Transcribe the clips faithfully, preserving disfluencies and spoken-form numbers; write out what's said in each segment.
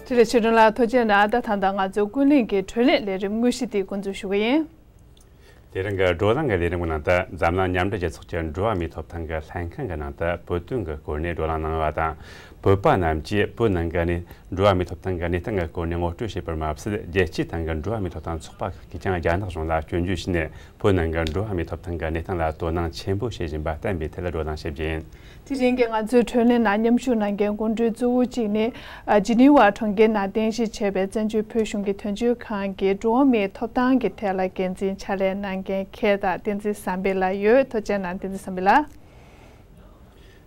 བཀྲ་ཤིས་ཚེ་རིང་ལགས་ཐུགས་རྗེ་གནང་། ད་ད་ལྟ་ང་ཚོའི་ཀུན་གླེང་གི་གྲོས་གླེང་ལས་རིམ་དངོས་གཞི་དེ་འགོ་འཛུགས་ཞུ་གི་ཡིན། དེ་རིང་གི་བགྲོ་གླེང་གི་ལས་རིམ་གྱི་ནང་དུ་འཛམ་གླིང་མཉམ་འབྲེལ་རྒྱལ་ཚོགས་ཀྱི་འགྲོ་བ་མིའི་ཐོབ་ཐང་གི་ལྷན་ཁང་གི་ནང་དུ་བོད་དོན་གྱི་སྐོར་ནས་བགྲོ་གླེང་གནང་བ་དང་། བོད་པ་རྣམས་ཀྱིས་བོད་ནང་གི་གནས་འགྲོ་བ་མིའི་ཐོབ་ཐང་གི་གནས་སྟངས་ཀྱི་སྐོར་ནས་ངོ་སྤྲོད་བྱས་པར་མ་ཟད། རྒྱལ་སྤྱིའི་སྟེང་གི་འགྲོ་བ་མིའི་ཐོབ་ཐང་ཚོགས་པ་ཁག་གིས་ཀྱང་རྒྱ་ནག་གཞུང་ལ་སྐྱོན་བརྗོད་བྱས་ནས། བོད་ནང་གི་འགྲོ་བ་མིའི་ཐོབ་ཐང་གི་གནས་སྟངས་ལ་དོ་སྣང་ཆེན་པོ་བྱེད་བཞིན་པ་བསྟན་པའི་ཐད་ལ་བགྲོ་གླེང་བྱེད་རྒྱུ་ཡིན། དེ་རིང་གི་ང་ཚོའི་གྲོས་གླེང་ནང་མཉམ་ཞུགས་གནང་མཁན་སྐུ་མགྲོན་གཙོ་བོ་གཅིག་ནི། ཨ། ཇི་ནི་ཝ་གྲོང་ཁྱེར་ནང་རྟེན་གཞི་བྱས་པའི་བཙན་བྱོལ་བོད་གཞུང་གི་དོན་གཅོད་ཁང་གི་འགྲོ་བ་མིའི་ཐོབ་ཐང་གི་ཐད་ལ་འགན་འཛིན་ཕྱག་ལས་གནང་མཁན་མཁས་དགའ་བསྟན་འཛིན་བསམ་འཕེལ་ལགས་ཡོད། ཐུགས་རྗེ་གནང་བསྟན་འཛིན་བསམ་འཕེལ་ལགས།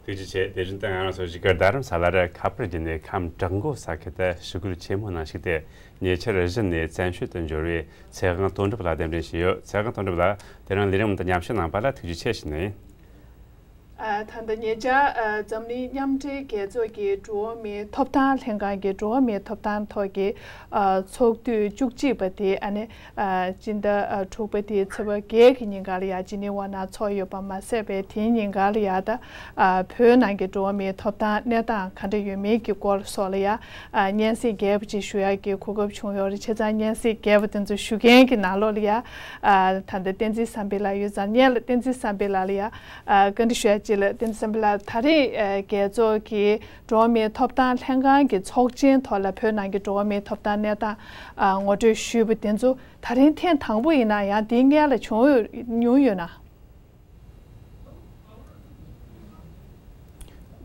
ཐུགས་རྗེ་ཆེ། དེ་བཞིན་དུ་ང་རང་ཚོ་བཞུགས་སྒར་རྡ་རམ་ས་ལར་ཁ་པར་བརྒྱུད་ནས་ཁམས་བྲག་འགོ་ས་ཁུལ་དུ་ཞི་རྒོལ་ཆེན་མོ་ནང་ཞུགས་ཏེ། ཉེ་ཆར་གཞི་ནས་བཙན་བྱོལ་དུ་འབྱོར་བའི་ཚེ་དབང་དོན་གྲུབ་ལགས་གདན་འདྲེན་ཞུས་ཡོད། ཚེ་དབང་དོན་གྲུབ་ལགས་དེ་རིང་ལས་རིམ་དུ་མཉམ་ཞུགས་གནང་པ་ལ་ཐུགས་རྗེ་ཆེ་ཞུ་ནས། ཨ། ད་ལྟ་ཉེ་ཆར། ཨ། འཛམ་གླིང་མཉམ་འབྲེལ་རྒྱལ་ཚོགས་ཀྱི་འགྲོ་བ་མིའི་ཐོབ་ཐང་ལྷན་ཁང་གི་འགྲོ་བ་མིའི་ཐོབ་ཐང་ཐོག་གི། ཨ། ཚོགས་དུས་བཅུ་གཅིག་པ་དེ་ཨ་ནི། ཨ། སྤྱི་ཟླ། ཨ། དྲུག་པ་དེའི་ཚེས་པ་བརྒྱད་ཀྱི་ཉིན་ག་ལ་ཡ་ཇི་ནི་ཝ་ནང་ཚོགས་ཡོད་པ་མ་ཟད་པའི་དེའི་ཉིན་ག་ལ་ཡ་ད། ཨ། བོད་ནང་གི་འགྲོ་བ་མིའི་ཐོབ་ཐང་གནས་སྟངས་ག་འདྲ་ཡོད་མིན་གྱི་སྐོར་སོགས་ལ་ཡ། ཨ། སྙན་སེང་རྒྱས་པ་ཅིག་ཞུ་ཡག་གི་གོ་སྐབས་བྱུང་ཡོད་རེད། བྱས་ཙང་སྙན་སེང་རྒྱས་པ་དེ་ཚོ་ཞུ་མཁན་གྱི་ནང་ལོགས་ལ་ཡ། ཨ། ད་ལྟ་བསྟན་འཛིན་བསམ་འཕེལ་ལགས་ཡོད་ཙང་། སྔོན་ལ་བསྟན་འཛིན་བསམ་འཕེལ་ལགས་ལ་ཡ། ཨ། བཀའ་འདྲི་ཞུ་ཡ་ཅིག་ལ། བསྟན་འཛིན་བསམ་འཕེལ་ལགས། ད་རེས། ཨ། རྒྱལ་ཚོགས་ཀྱི་འགྲོ་བ་མིའི་ཐོབ་ཐང་ལྷན་ཁང་གི་ཚོགས་ཆེན་ཐོག་ལ་བོད་ནང་གི་འགྲོ་བ་མིའི་ཐོབ་ཐང་གནས་སྟངས། ཨ། ངོ་སྤྲོད་ཞུས་པ་དེ་ཚོ་ད་རིང་ཐེངས་དང་པོ་ཡིན་ན་ཡང་དེའི་སྔོན་ལ་བྱུང་ཡོད་མྱོང་ཡོད་ན།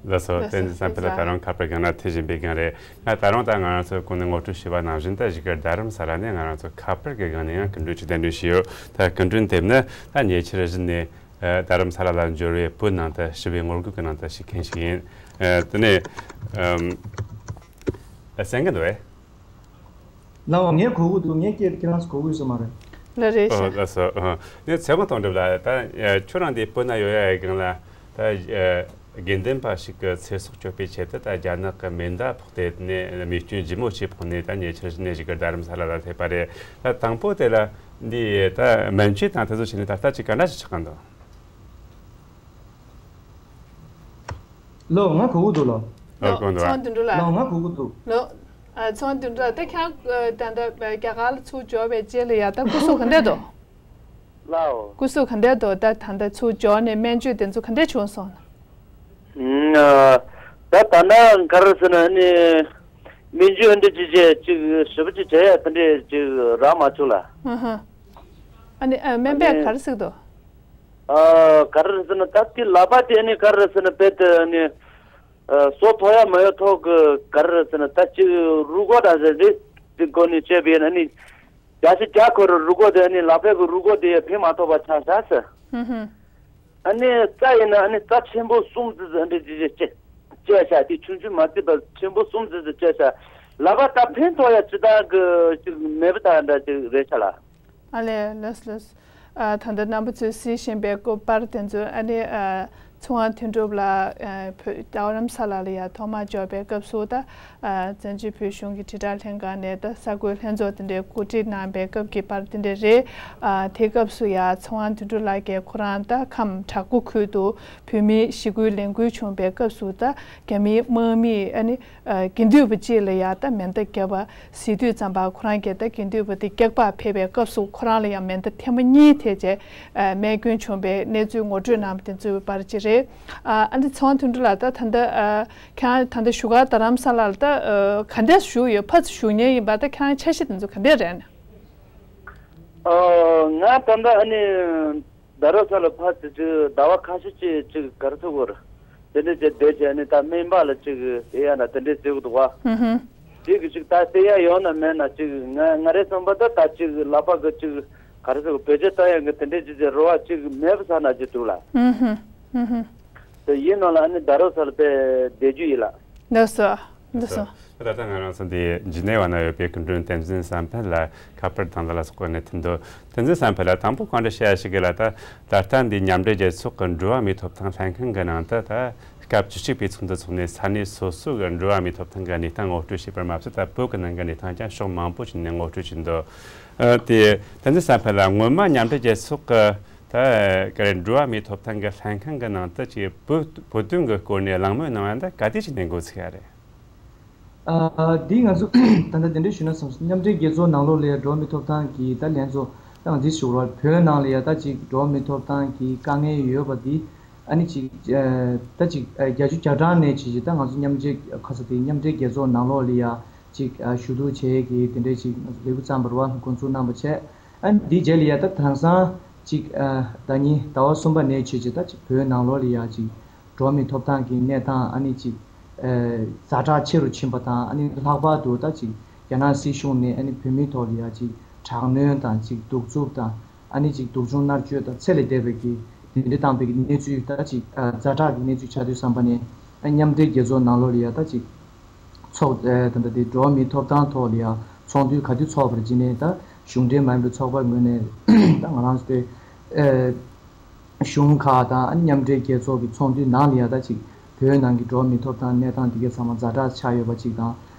ལགས་སོ། ལགས་སོ། བསྟན་འཛིན་བསམ་འཕེལ་ལགས་ད་རུང་ཁ་པར་སྒང་ལ་ཐེ་བཞིན་པའི་སྒང་རེད། ང་ད་རུང་ད་ང་རང་ཚོ་གོང་ནས་ངོ་སྤྲོད་ཞུས་པ་ནང་བཞིན། ད་བཞུགས་སྒར་རྡ་རམ་ས་ལ་ནས་ང་རང་ཚོ་ཁ་པར་གྱི་སྒང་ནས་ཡང་སྐུ་མགྲོན་གྱིས་གདན་འདྲེན་ཞུས་ཡོད། ད་སྐུ་མགྲོན་དེ་ནི་ད་ཉེ་ཆར་གཞི་ནས། ཨ། རྡ་རམ་ས་ལ་ལ་འབྱོར་བའི་བོད་ནང་དུ་ཞི་བའི་ངོ་རྒོལ་གྱི་ནང་དུ་ཞུགས་མཁན་ཞིག་ཡིན། ཨ། དེ་ནས། ཨམ། ཨ། གསན་གྱི་འདུག་གས། ལགས་འོ། ངས་གོ་གི་འདུག། ངས་སྐད་ཁྱེད་རང་ཚོ་གོ་གི་ཡོད་ས་མ་རེད། ལགས་རེད་ཤག། ཨོ། ལགས་སོ། ཨ། ངས་ཚེ་དབང་དོན་གྲུབ་ལགས། ད་ཁྱོད་རང་འདི་བོད་ན་ཡོད་ཡ་ཡི་སྒང་ལ། ད། ཨ། དགེ་འདུན་པ་ཞིག་གི་ཚེ་སྲོག་གཅོད་པའི་ཆེད་དུ་ད་རྒྱ་ནག་གི་མེ་མདའ་ཕོག་སྟེ་ནས་རྨས་སྐྱོན་ལྗིད་མོ་ཞིག་ཕོག་ནས། ད་ཉེ་ཆར་གཞི་ནས་བཞུགས་སྒར་རྡ་རམ་ས་ལ་ལ་སླེབས་པ་རེད། ད་དང་པོ་དེ་ལ་འདི་ད་སྨན་བཅོས་དང་དེ་ཚོ་བྱས་ནས་ད་ལྟ་ཅིག་ག་འདྲ་ཞིག་ཆགས་ཀྱི་འདུག། ལགས། ང་གོ་གི་འདུག་ལགས། ཨ། ལགས། གོ་འདུག་ཨ། ཚེ་དབང་དོན་གྲུབ་ལགས། ལགས། ང་གོ་གི་འདུག། ལགས། ཨ། ཚེ་དབང་དོན་གྲུབ་ལགས། ད་ཁྱེད་རང་ད་ལྟ་རྒྱ་གར་ལ་ཚུར་འབྱོར་བའི་རྗེས་ལ་ཡ་ད་སྐུ་གཟུགས་ག་འདྲ་འདུག། ལགས་འོ། སྐུ་གཟུགས་ག་འདྲ་འདུག། ད་ད་ལྟ་ཚུར་འབྱོར་ནས་སྨན་བཅོས་དེ་ཚོ་ག་འདྲ་བྱུང་སོང་། ཨ། ད་ད་ལྟ་ག་རེ་ཟེར་ན་ནི། སྨན་བཅོས་འདི་ཅིག་བྱས་ཅིག་ཞིབ་པོ་ཅིག་བྱས་ཡ་དེ་འདྲས་ཅིག་རག་མ་བྱུང་ལགས། ཨ་ཧ། ཨ་ནི། ཨ། སྨན་པས་ག་རེ་ཟེར་གྱི་འདུག། ཨ། ག་རེ་ཟེར་ན་ད་དེ་ལག་པ་དེ་ནི་ག་རེ་ཟེར་ན་རྦད་དེ་ནི། ཨ། སོ་ཐོག་ཡ་མ་ཡོད་ཐོག་གི་ག་རེ་ཟེར་ན་ད་ཅིག་རུས་ཀོག་འདྲ་ཟེར་རེད། དེ་སྒོ་ནས་བཅད་པ་ཡིན་ན་ནི། རྒྱ་ཆེ་རྒྱ་ཁོ་རུ་རུས་ཀོག་དེ་ནི་ལག་པའི་གི་རུས་ཀོག་དེ་ཡ་ཕན་མ་ཐོགས་པ་ཆགས་ཤག་ཟེར། ཧུམ་ཧུམ། ཨ་ནི་རྩ་ཡིན་ན་ཨ་ནི་རྩ་ཆེན་པོ་གསུམ་ཙི་ཙི་འདྲ་ཅིག་ཅིག་བཅད་བཅད་ཤག། དེ་ཆུང་ཆུང་མ་བརྩིས་པར་ཆེན་པོ་གསུམ་ཙི་ཙི་བཅད་ཤག། ལག་པ་ད་ཕན་ཐོགས་ཡ་ཅི་ལྟར་གི་ཅིག་མེད་པ་ད་འདྲ་ཅིག་རེད་ཤག་ལགས། ཨ་ལས། ལགས་ལགས། ཨ། ད་ལྟ་རྣམ་པ་ཚོས་གཟིགས་བཞིན་པའི་སྐུ་པར་དེ་ཚོ་ཨ་ནི། ཨ། ཚེ་དབང་དོན་གྲུབ་ལགས། ཨ། བོད་རྡ་རམ་ས་ལ་ལ་ཡ་ཐོག་མར་འབྱོར་བའི་སྐབས་སུ་ད། ཨ། བཙན་བྱོལ་བོད་གཞུང་གི་དྲིལ་བསྒྲགས་ལྷན་ཁང་ནས་ད་གསར་འགོད་ལྷན་ཚོགས་དེ་འདྲའི་གོ་སྒྲིག་གནང་པའི་སྐབས་ཀྱི་པར་དེ་འདྲ་རེད། ཨ། དེ་སྐབས་སུ་ཡ་ཚེ་དབང་དོན་གྲུབ་ལགས་ཀྱིས་ཁོ་རང་ད་ཁམས་བྲག་འགོ་ཁུལ་དུ་བོད་མིའི་ཞི་རྒོལ་ལས་འགུལ་བྱུང་བའི་སྐབས་སུ་ད་རྒྱ་མིའི་དམག་མིས་ཨ་ནི། ཨ། དགེ་འདུན་པ་གཅིག་ལ་ཡ་ད་མེ་མདའ་བརྒྱབ་པ་གཟིགས་དུས་ཙམ་པ། ཁོ་རང་གིས་ད་དགེ་འདུན་པ་དེ་སྐྱག་པ་ཕབ་པའི་སྐབས་སུ་ཁོ་རང་ལ་ཡང་མེ་མདའ་ཐེངས་མ་གཉིས་ཐེབས་བྱས། ཨ། རྨས་སྐྱོན་བྱུང་བའི་གནས་ཚུལ་ངོ་སྤྲོད་གནང་བ་དེ་ཚོའི་པར་ཅིག་རེད། ཨ། ཨ་ནི་ཚེ་དབང་དོན་གྲུབ་ལགས། ད་ད་ལྟ། ཨ། ཁྱེད་རང་ད་ལྟ་བཞུགས་སྒར་རྡ་རམ་ས་ལ་ལ་ད། ཨ། ག་འདྲས་བཞུགས་ཡོད། ཕར་ཚུར་བཞུགས་མཁན་ཡིན་པ་ད་ཁྱེད་རང་འཆར་གཞི་དེ་ཚོ་ག་འདྲས་རེད་ན། ཨ། ང་ད་ལྟ་ཨ་ནི། རྡ་རམ་ས་ལ་ཕར་ཚུར་ཅིག་ཟླ་བ་ཁ་ཤས་ཅིག་ཅིག་ག་རེ་ཟེར་དགོས་རེད། དེ་འདྲས་ཅིག་བསྡད་བྱས་ནི་ད་སྨན་པ་ལ་ཅིག་བལྟ་ཡ་ན་དེ་འདྲས་ཟེར་གི་འདུག་བ། ཧུམ་ཧུམ། ཅིག་གི་ཅིག་ད་བལྟ་ཡ་ཡོད་ན་མེད་ན་ཅིག་ང་ང་རའི་བསམ་པ་ད་ད་ཅིག་ལག་པ་གི་ཅིག་ག་རེ་ཟེར་དགོས། བེད་སྤྱོད་བཏང་ཡ་གི་དེ་འདྲས་ཅིག་ཅིག་རེ་བ་ཅིག་མེད་པ་ས་ན་ཅིག་འདུག་ལ། ཧུམ་ཧུམ། ཧུམ་ཧུམ། དེ་ཡིན་ནོ་ལ་ཨ་ནི་རྡ་རམ་ས་ལ་དཔེ་བསྡད་རྒྱུ་ཡིན་ལ། ལགས་སོ། ལགས་སོ། ད་ལྟ་ང་རང་ཚོ་འདི་ཇི་ནེ་ཝ་ན་ཡོད་པའི་སྐུ་མགྲོན་བསྟན་འཛིན་བསམ་འཕེལ་ལགས་ཁ་པར་དང་ལ་ལ་སོགས་ནས་ཐུག་འདུག། བསྟན་འཛིན་བསམ་འཕེལ་ལགས། དང་པོ་གང་འདྲ་བཤད་ཡ་ཞིག་གི་ལ། ད་ད་ལྟ་འདི་མཉམ་འབྲེལ་རྒྱལ་ཚོགས་ཀྱི་འགྲོ་བ་མིའི་ཐོབ་ཐང་ལྷན་ཁང་གི་ནང་དུ་ད་སྐབས་བཅུ་གཅིག་པའི་ཚོགས་འདུ་འཚོགས་ནས་ས་གནས་སོ་སོ་གི་འགྲོ་བ་མིའི་ཐོབ་ཐང་གི་གནས་སྟངས་ངོ་སྤྲོད་བྱས་པར་མ་ཟད། ད་བོད་ཀྱི་ནང་གི་གནས་སྟངས་ཀྱང་ཕྱོགས་མང་པོ་ཞིག་ནས་ངོ་སྤྲོད་བྱས་འདུག། ཨ། དེ་བསྟན་འཛིན་བསམ་འཕེལ་ལགས། སྔོན་མ་མཉམ་འབྲེལ་རྒྱལ་ཚོགས་ཀྱི་ད་ག་རེ་འགྲོ་བ་མིའི་ཐོབ་ཐང་གི་ལྷན་ཁང་གི་ནང་དུ་ཅིག་བོད་བོད་དོན་གྱི་སྐོར་ནས་གླེང་མོལ་གནང་བ་འདི་ག་དུས་ཅིག་ནས་འགོ་ཚུགས་ཡ་རེད། ཨ། འདི་ང་ཚོ་ད་ལྟ་དེ་འདྲ་ཞུས་ན་བསམ་སོང་། མཉམ་འབྲེལ་རྒྱལ་ཚོགས་ནང་ལོགས་ལ་ཡ་འགྲོ་བ་མིའི་ཐོབ་ཐང་གི་ད་ལྷན་ཚོགས་ད་ང་འདི་ཞུ་རོགས། བོད་ནང་ལ་ཡ་ད་ཅིག་འགྲོ་བ་མིའི་ཐོབ་ཐང་གི་དཀའ་ངལ་ཡོད་པ་འདི་ཨ་ནི་ཅིག་ཨ་ད་ཅིག་ཨ་བརྒྱད་ཅུ་གྱ་གྲངས་ནས་བྱས་ཅིག་ད་ང་ཚོ་མཉམ་འབྲེལ་ཁ་ས་དེ་མཉམ་འབྲེལ་རྒྱལ་ཚོགས་ནང་ལོགས་ལ་ཡ་ཅིག་ཨ་ཞུ་གཏུག་བྱེད་ཀྱི་དེ་འདྲ་ཅིག་ང་ཚོ་ལས་འགུལ་བརྩམས་པ་རེད་བ། འགོ་འཛུགས་གནང་བ་བྱས། ཨ་ནི་འདི་རྗེས་ལ་ཡ་ད་དེང་སང་ཅིག་ཨ་ཟླ་ཉིན་ཟླ་བ་གསུམ་པ་ནས་བྱས་ཅིག་ད་ཅིག་བོད་ནང་ལོགས་ལ་ཡ་ཅིག་འགྲོ་བ་མིའི་ཐོབ་ཐང་གི་གནས་སྟངས་ཨ་ནི་ཅིག་ཨ་ཛ་དྲག་ཆེ་རུ་ཕྱིན་པ་དང་། ཨ་ནི་ལྷག་པར་དུ་ད་ཅིག་རྒྱ་ནག་སྲིད་གཞུང་ནས་ཨ་ནི་བོད་མིའི་ཐོག་ལ་ཡ་ཅིག་དྲག་གནོན་དང་ཅིག་གདུག་རྩུབ་དང་ཨ་ནི་ཅིག་སྡུག་སྦྱོང་མནར་གཅོད་དང་ཚད་ལས་འདས་པའི་གི་དེ་འདྲ་བཏང་པའི་གི་གནས་ཚུལ་ད་ཅིག་ཨ་ཛ་དྲག་གི་གནས་ཚུལ་ཆགས་དུས་ཙམ་པ་ནས་ཨ་མཉམ་འབྲེལ་རྒྱལ་ཚོགས་ནང་ལོགས་ལ་ཡ་ད་ཅིག་ཚོགས་ཨ་ད་ལྟ་དེ་འགྲོ་བ་མིའི་ཐོབ་ཐང་ཐོག་ལ་ཡ་ཚོགས་འདུ་ག་དུས་ཚོགས་པར་བྱས་ནས་ད་གཞུང་འབྲེལ་མ་ཡིན་པའི་ཚོགས་པ་ངོས་ནས་ད་ང་རང་ཚོ་དེ་ཨ་གཞུང་ཁག་དང་ཨ་མཉམ་འབྲེལ་རྒྱལ་ཚོགས་ཀྱི་ཚོགས་འདུའི་ནང་ལ་ཡ་ད་ཅིག་བོད་ནང་གི་འགྲོ་བ་མིའི་ཐོབ་ཐང་གནས་སྟངས་དེ་གའི་ཚང་མ་ཛ་དྲག་ཆགས་ཡོད་པ་ཅིག་དང་།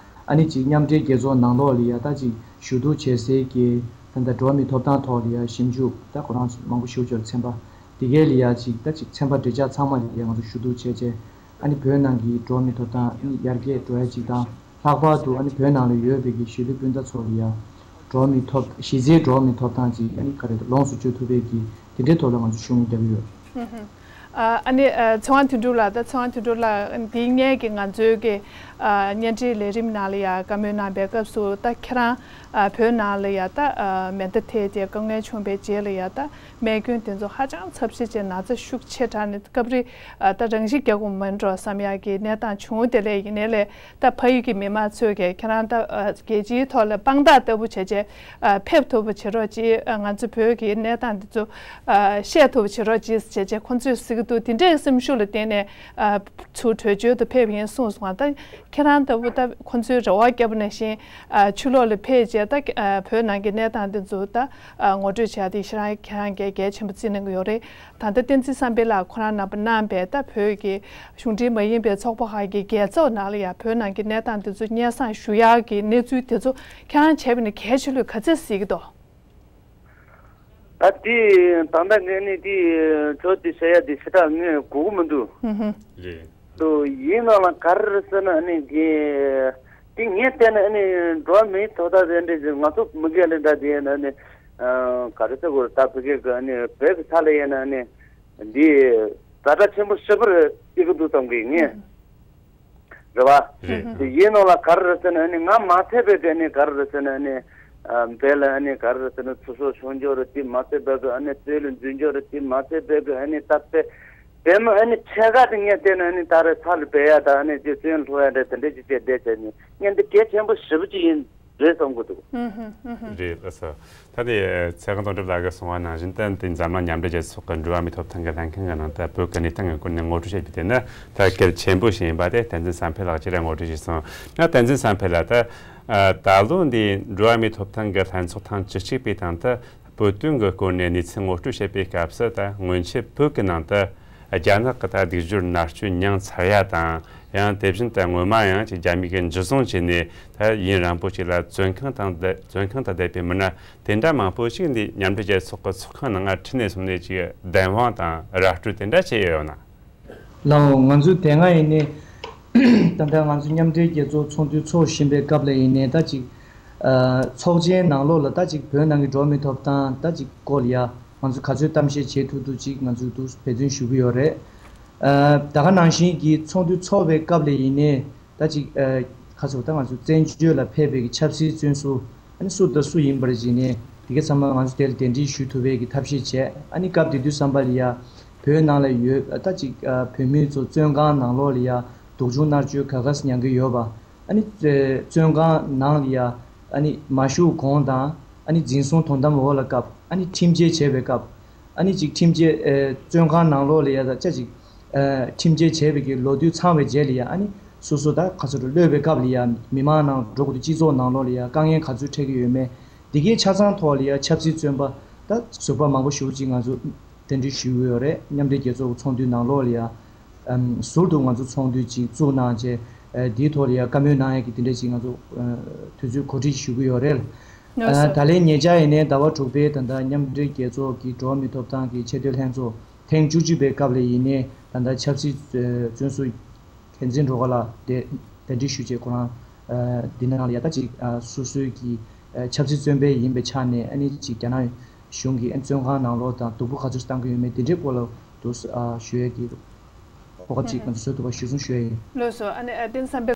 ཨ་ནི་ཅིག་མཉམ་འབྲེལ་རྒྱལ་ཚོགས་ནང་ལོགས་ལ་ཡ་ད་ཅིག་ཞུ་གཏུག་བྱེད་སའི་གི་ད་ལྟ་འགྲོ་བ་མིའི་ཐོབ་ཐང་ཐོག་ལ་ཡ་ཞིབ་འཇུག་ད་ཁོ་རང་ཚོ་མང་པོ་ཞུ་ཆོག་ཚན་པ་དེ་གའི་ལ་ཡ་ཅིག་ད་ཅིག་ཚན་པ་སྒྲིག་འཇགས་ཚང་མ་ལ་ཡ་ང་ཚོ་ཞུ་གཏུག་བྱས་བྱས། ཨ་ནི་བོད་ནང་གི་འགྲོ་བ་མིའི་ཐོབ་ཐང་ཨ་ནི་ཡར་རྒྱས་འགྲོ་ཡ་ཅིག་དང་། ལྷག་པར་དུ་ཨ་ནི་བོད་ནང་ལ་ཡོད་པའི་གི་གཞིས་ལུས་སྤུན་ཟླ་ཚོ་ལ་ཡ་འགྲོ་བ་མིའི་ཐོབ་གཞི་རྩའི་འགྲོ་བ་མིའི་ཐོབ་ཐང་ཅིག་ཨ་ནི་ག་རེ་ལོངས་སུ་སྤྱོད་ཐུབ་པའི་གི་དེ་འདྲའི་ཐོག་ལ་ང་ཚོ་ཤུགས་སྣོན་རྒྱག་གི་ཡོད། ཨ་ཨ་ནི་ཨ་ཚེ་དབང་དོན་གྲུབ་ལགས། ད་ཚེ་དབང་དོན་གྲུབ་ལགས་འདི་སྔོན་གྱི་ང་ཚོའི་གི་ཨ་བརྙན་འཕྲིན་ལས་རིམ་ནང་ལ་ཡ་བཀའ་མོལ་གནང་པའི་སྐབས་སུ་ད་ཁྱེད་རང་ཨ་བོད་ནང་ལ་ཡ་ད་ཨ་མེ་མདའ་ཐེབས་ཏེ་དཀའ་ངལ་བྱུང་པའི་རྗེས་ལ་ཡ་ད་རྨས་སྐྱོན་དེ་ཚོ་ཧ་ཅང་ཚབས་ཆེ་བྱས་ན་ཚ་ཤུགས་ཆེ་དྲགས་ནས་སྐབས་རེ་ཨ་ད་རང་ཤི་རྒྱག་དགོས་མིན་འགྲོ་བསམ་ཡག་གི་གནས་སྟངས་བྱུང་། དེ་ལས་ཡིན་ནའི་ལས་ད་ཕ་ཡུལ་གྱི་མི་མང་ཚོས་ཀྱིས་ཁྱེད་རང་ད་ཨ་རྒྱལ་སྤྱིའི་ཐོག་ལ་དཔང་རྟགས་ལྟ་བུ་བྱས་བྱས་ཨ་ཕེབས་ཐུབ་པ་བྱེད་རོགས་གྱིས། ཨ་ང་ཚོ་བོད་ཀྱི་གནས་སྟངས་འདི་ཚོ་ཨ་བཤད་ཐུབ་པ་བྱེད་རོགས་གྱིས་བྱས་བྱས་ཁོང་ཚོས་ཟེར་གྱི་འདུག་དེ་འདྲའི་སེམས་ཤུགས་ལ་བརྟེན་ནས་ཨ་ཚུར་བྲོས་བྱོལ་དུ་ཕེབས་ཡིན་གསུངས་སོང་། ད་ཁྱེད་རང་ལྟ་བུ་ད་ཁོང་ཚོའི་རེ་བ་བརྒྱབ་པ་ནང་བཞིན་ཨ་ཕྱི་ལོགས་ལ་ཕེབས་བྱས་ད་ཨ་བོད་ནང་གི་གནས་སྟངས་འདི་ཚོ་ད་ཨ་ངོ་སྤྲོད་བྱས་ཏེ་ཁྱེད་རང་ཁྱེད་རང་གིས་གལ་ཆེན་པོ་བརྩི་གནང་གི་ཡོད་རེད། ད་ལྟ་བསྟན་འཛིན་བསམ་འཕེལ་ལགས་ཁོ་རང་རྣམ་པ་གནང་པའི་ད་བོད་ཀྱི་གཞུང་འབྲེལ་མ་ཡིན་པའི་ཚོགས་པ་ཁག་གི་རྒྱལ་ཚོགས་ནང་ལ་ཡང་བོད་ནང་གི་གནས་སྟངས་དེ་ཚོ་སྙན་སེང་ཞུ་ཡག་གི་གནས་ཚུལ་དེ་ཚོ་ཁྱེད་རང་བྱས་པ་ནས་གལ་ཆེ་ལོས་ག་ཚད་གཟིགས་ཀྱི་འདུག་ད་དེ་ད་ལྟ་ངས་ནི་དེ་ཁྱོད་དེ་བཤད་ཡ་དེ་ཞེ་དྲག་ངས་གོ་གི་མི་འདུག་ཧུམ་ཧུམ། རེད། དུ་ཡིན་ནའང་ག་རེ་རེད་ཟེར་ན་ཨ་ནི་དེ་དེ་ངས་བལྟས་ན་ཨ་ནི་འགྲོ་བ་མིའི་ཐོབ་ཐང་དེ་འདྲ་ཞིག་ང་ཚོ་མི་སྒེར་ལ་འདྲ་དེ་ཡིན་ན་ཨ་ནི་ག་རེ་ཟེར་དགོས་རེད། ད་བོད་སྐད་གི་ཨ་ནི་བོད་ཀྱི་ས་ལ་ཡིན་ན་ཨ་ནི་འདི་ཛ་དྲག་ཆེན་པོ་ཞེ་པོ་རེད་བརྩི་གི་འདུག་བསམ་གི་ངས། རེད་བ། རེད། དེ་ཡིན་ནའང་ག་རེ་རེད་ཟེར་ན་ཨ་ནི་ང་མ་ཚད་པའི་གི་ཨ་ནི་ག་རེ་རེད་ཟེར་ན་ཨ་ནི་ཨ་བོད་ལ་ཨ་ནི་ག་རེ་རེད་ཟེར་ན་ཚུར་སོ་ཤོར་འགྱོ་རེད། དེ་མ་ཚད་པའི་གི་ཨ་ནི་རྩོད་ལ་འཛུལ་འགྱོ་རེད། དེ་མ་ཚད་པའི་གི་ཨ་ནི་ད་དཔེ་བོད་མི་ཨ་ནི་ཕྱེད་ཀ་དེ་ངས་བལྟས་ན་ཨ་ནི་ད་རེས་ཚ་ལ་བེད་ཡ་ད་ཨ་ནི་ཅིག་བཙོན་ལྷུང་ཡ་འདྲ་དེ་འདྲ་ཅིག་བྱས་བསྡད་བྱས་ནས་ངས་འདི་གལ་ཆེན་པོ་ཞེ་པོ་ཅིག་ཡིན་རེད་བསམ་གི་འདུག་ཧུམ་ཧུམ་ཧུམ་ཧུམ། རེད། ལགས་སོ། ད་དེ་ཚེ་དབང་དོན་གྲུབ་ལགས་ཀྱིས་གསུངས་པ་ནང་བཞིན་ད་དེ་འཛམ་གླིང་མཉམ་འབྲེལ་རྒྱལ་ཚོགས་ཀྱི་འགྲོ་བ་མིའི་ཐོབ་ཐང་གི་ལྷན་ཁང་གི་ནང་ད་བོད་ཀྱི་གནས་སྟངས་ཀྱི་སྐོར་ནས་ངོ་སྤྲོད་བྱས་པ་དེ་ནི་ད་གལ་ཆེན་པོ་ཞིག་ཡིན་པ་དེ་བསྟན་འཛིན་བསམ་འཕེལ་ལགས་ཀྱིས་ར་ངོ་སྤྲོད་བྱས་སོང་། ཡང་བསྟན་འཛིན་བསམ་འཕེལ་ལགས། ད་ད་ལོ་འདི་འགྲོ་བ་མིའི་ཐོབ་ཐང་གི་ལྷན་ཚོགས་ཐེངས་བཅུ་གཅིག་པའི་སྟེང་དུ་བོད་དོན་གྱི་སྐོར་ནས་གནས་ཚུལ་ངོ་སྤྲོད་བྱེད་པའི་སྐབས་སུ། ད་སྔོན་ཆད་བོད་ཀྱི་ནང་དུ་རྒྱ་ནག་གི་ད་སྡིག་སྦྱོར་མནར་གཅོད་མྱངས་ཚར་ཡ་དང་། ཡང་དེ་བཞིན་དུ་སྔོན་མ་ཡང་ཅིག་རྒྱ་མི་གིས་འཇུ་བཟུང་བྱས་ནས་ད་ཡུན་རིང་པོ་ཅིག་ལ་བཙོན་ཁང་དང་བསྡད། བཙོན་ཁང་དུ་བསྡད་པའི་མི་སྣ་དེ་འདྲ་མང་པོ་ཞིག་འདི་མཉམ་འབྲེལ་རྒྱལ་ཚོགས་ཀྱི་ཚོགས་ཁང་ནང་ང་ཁྲིད་ནས་སོང་ནས་ཅིག་བདེན་དཔང་དང་ར་སྤྲོད་དེ་འདྲ་བྱས་ཡོད་ན། ལགས་འོང་། ང་ཚོ་དེ་སྔ་ཡིན་ནའི་ད་ལྟ་ང་ཚོ་མཉམ་འབྲེལ་རྒྱལ་ཚོགས་ཚོགས་འདུ་འཚོགས་བཞིན་པའི་སྐབས་ལ་ཡིན་ནའི་ད་ཅིག་ཨ་ཚོགས་ཆེན་ནང་ལོགས་ལ་ད་ཅིག་བོད་ནང་གི་འགྲོ་བ་མིའི་ཐོབ་ཐང་ད་ཅིག་སྐོར་ལ་ཡ་ང་ཚོ་ག་ཚོད་གཏམ་བཤད་བྱེད་ཐུབ་ཐུབ་ཅིག་ང་ཚོས་འདུག་འབད་བརྩོན་ཞུ་གི་ཡོད་རེད། ཨ་ད་ག་ནང་བཞིན་གྱི་ཚོགས་འདུ་འཚོགས་པའི་སྐབས་ལ་ཡིན་ནའི་ད་ཅིག་ཨ་ག་ཚོད་ད་ང་ཚོ་བཙན་བྱོལ་ལ་ཕེབས་པའི་གི་ཆབ་སྲིད་བཙོན་ཟུར་ཨ་ནི་སུ་དང་སུ་ཡིན་པར་བྱས་ནས་དེ་གའི་ཚང་མ་ང་ཚོ་དེ་ལ་གདན་འདྲེན་ཞུ་ཐུབ་པའི་གི་ཐབས་ཤེས་བྱས། ཨ་ནི་སྐབས་དེ་དུས་ཙམ་པ་ལ་ཡ་བོད་ནང་ལ་ཡོད་ད་ཅིག་ཨ་བོད་མི་ཚོ་བཙོན་ཁང་ནང་ལོགས་ལ་ཡ་སྡུག་སྦྱོང་མནར་གཅོད་ག་ག་ས་མྱང་གི་ཡོད་པ། ཨ་ནི་བཙོན་ཁང་ནང་ལ་ཡ་ཨ་ནི་མ་བཞུགས་གོང་དང་ཨ་ནི་འཛིན་བཟུང་དོ་དམ་འོག་ལ་སྐབས། ཨ་ནི་ཁྲིམས་ཆད་བྱས་པའི་སྐབས། ཨ་ནི་ཅིག་ཁྲིམས་ཆད་ཨེ་བཙོན་ཁང་ནང་ལོགས་ལ་ཡ་ད་ཅ་ཅིག་ཨེ་ཁྲིམས་ཆད་བྱས་པའི་གི་ལོ་དུས་ཚང་བའི་རྗེས་ལ་ཡ་ཨ་ནི་སོ་སོ་ད་ག་ཚོད་རུ་གློད་པའི་སྐབས་ལ་ཡ་མི་མང་ནང་འགྲོ་དགོས་དུས་སྤྱི་ཚོགས་ནང་ལོགས་ལ་ཡ་དཀའ་ངལ་ག་ཚོད་འཕྲད་ཀྱི་ཡོད་མེད་འདི་གའི་ཆ་ཚང་ཐོག་ལ་ཡ་ཆབ་སྲིད་བཙོན་པ་ད་ཟུར་པ་མང་པོ་ཞེ་པོ་ཅིག་ང་ཚོ་གདན་འདྲེན་ཞུས་ཡོད་རེད། མཉམ་འབྲེལ་རྒྱལ་ཚོགས་ཀྱི་ཚོགས་འདུའི་ནང་ལོགས་ལ་ཡ། ཨམ་ཟུར་དུ་ང་ཚོ་ཚོགས་འདུ་ཅིག་བཙུགས་གནང་བྱས། ཨ་འདིའི་ཐོག་ལ་ཡང་བཀའ་མོལ་གནང་ཡ་གི་དེ་འདྲ་ཅིག་ང་ཚོ་ཨ་དུས་ཚོད་གོ་སྒྲིག་ཞུ་གི་ཡོད་རེད། ལགས་སོ། ཨ་ད་ལན་ཉེ་ཆར་ཡིན་ནའི་ཟླ་བ་དྲུག་པའི་ད་ལྟ་མཉམ་འབྲེལ་རྒྱལ་ཚོགས་ཀྱི་འགྲོ་བ་མིའི་ཐོབ་ཐང་གི་ཆེས་མཐོའི་ལྷན་ཚོགས་ཐེངས་བཅུ་གཅིག་པའི་སྐབས་ལ་ཡིན་ནའི་ད་ལྟ་ཆབ་སྲིད་ཨ་བཙོན་ཟུར་བསྟན་འཛིན་སྒྲོལ་དཀར་ལགས་དེ་གདན་འདྲེན་ཞུས་བྱས་ཁོ་རང་ འདི་ནང་ལ་ཡ་ད་ཅིག་སོ་སོའི་གི་ཆབ་སྲིད་བཙོན་པ་ཡིན་པའི་ཆ་ནས་ཨ་ནི་ཅིག་རྒྱ་ནག་གཞུང་གིས་ཨ་ནི་བཙོན་ཁང་ནང་ལོགས་དང་སྡུག་པོ་ག་ཚོད་བཏང་གི་ཡོད་མེད་དེ་འདྲའི་སྐོར་ལ་དུ་ཞུ་ཡས་ཀྱི་གོ་སྐབས་ཅིག་ང་ཚོ་བཟོས་འདུག་པ་ཞུ་གསུང་ཞུ་ཡས་ཡིན། ལགས་སོ། ཨ་ནི་ཨ་བསྟན་བསམ་འཕེལ།